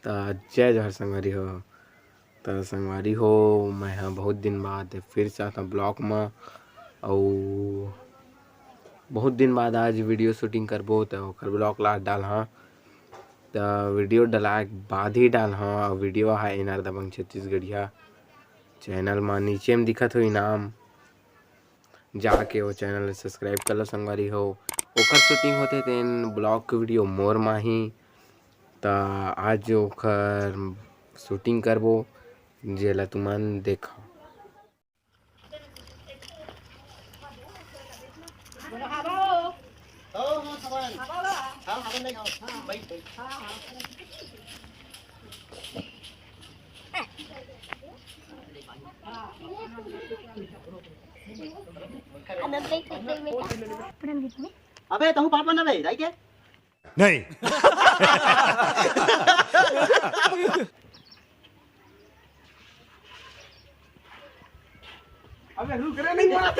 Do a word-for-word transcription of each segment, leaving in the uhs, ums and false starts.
त जय जोहार संगवारी हो। त संगवारी हो, मैं ह बहुत दिन बाद फिर से आता vlog म, अउ बहुत दिन बाद आज video shooting करबो, त ओकर vlog ला डालहा। त video डलाए के बाद ही डालहा, अउ video ह एन आर दबंग छत्तीसगढ़िया channel म, नीचे म दिखत होही नाम, जाके वो channel ला subscribe कर लो संगवारी हो। ओकर shooting होथे तेन vlog के video मोर माही। त आज ओकर shooting करबो, जेला तुमन देखा। अबे तहू पापा ना बे, दाई के? नहीं। अबे रुक रे, नहीं मारा।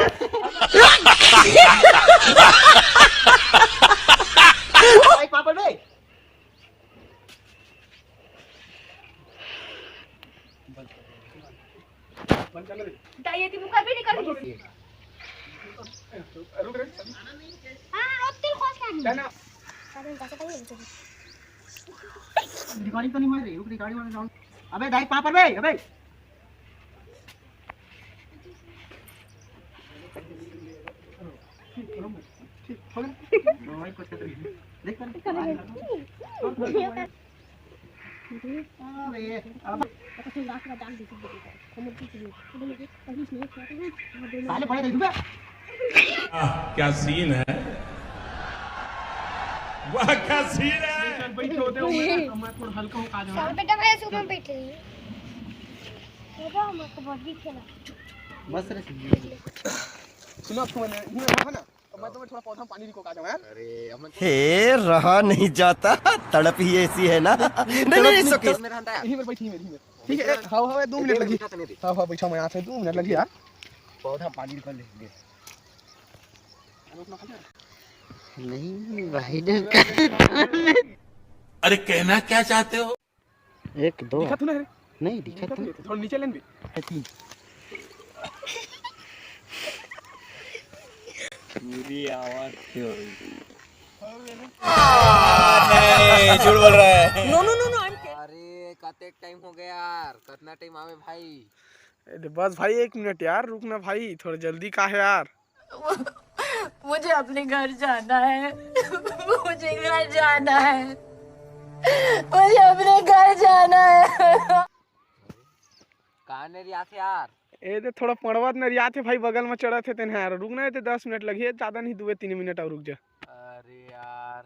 भाई पापड़ बे। दाई, ये मुका भी निकल गई। रुक रे। हाँ, अब तेल खोस के आनी। रिकॉर्डिंग तो नहीं हो रही, रुक, रिकॉर्डिंग वाले डाउन। अबे दाई पापड़ बे, अबे। ठीक हो गया। भाई कुछ कर रही है। देख कर। अबे, अब साले बड़े देख बे। आह, क्या सीन है, वाह क्या सीन है। चल, बैठ के होते हो, मैं, मैं थोड़ा हल्का हूँ, कहा जाऊँ। चल बेटा, मैं सुबह में बैठ रही हूँ। बेटा, मैं कबड्डी खेला। बस रे। सुनो, अब तुम ये रखो ना, तो मैं तुम्हें थोड़ा पौधा में पानी रिको के आ जाऊँ, यार। अरे, अमन हे, रहा नहीं जाता, तड़प ही ऐसी है ना। नहीं, नहीं, नहीं, it's okay। यहीं पर बैठ, यहीं पर, यहीं पर। ठीक है, ए, हाँ, हाँ, दो मिनट लगी। हाँ, हाँ, बैठा मैं यहाँ से, दो मिनट लगी यार। पौधा पानी कर लेंगे। नहीं भाई, अरे कहना क्या चाहते हो? एक दो। दिखा तू ना रे। नहीं दिखा दिखा तू। तू, थोड़ा नीचे लेन भी। पूरी आवाज क्यों? नहीं, झूठ बोल रहा है। No, no, no, no, I'm अरे कतेक टाइम हो गया यार, कितना टाइम आवे भाई? अरे बस भाई, एक मिनट यार, रुक ना भाई, थोड़ा जल्दी का है यार। मुझे अपने घर जाना है। मुझे घर जाना है। मुझे अपने घर जाना है। कहाँ नरियाथे यार? ए दे थोड़ा पड़वत नरियाथे भाई, बगल में चढ़त हे तेन यार। रुक ना, ए दे दस मिनट लगी है, ज्यादा नहीं, दुए तीन मिनट और रुक जा। अरे यार।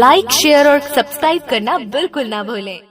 Like, share और subscribe करना बिल्कुल ना भूलें।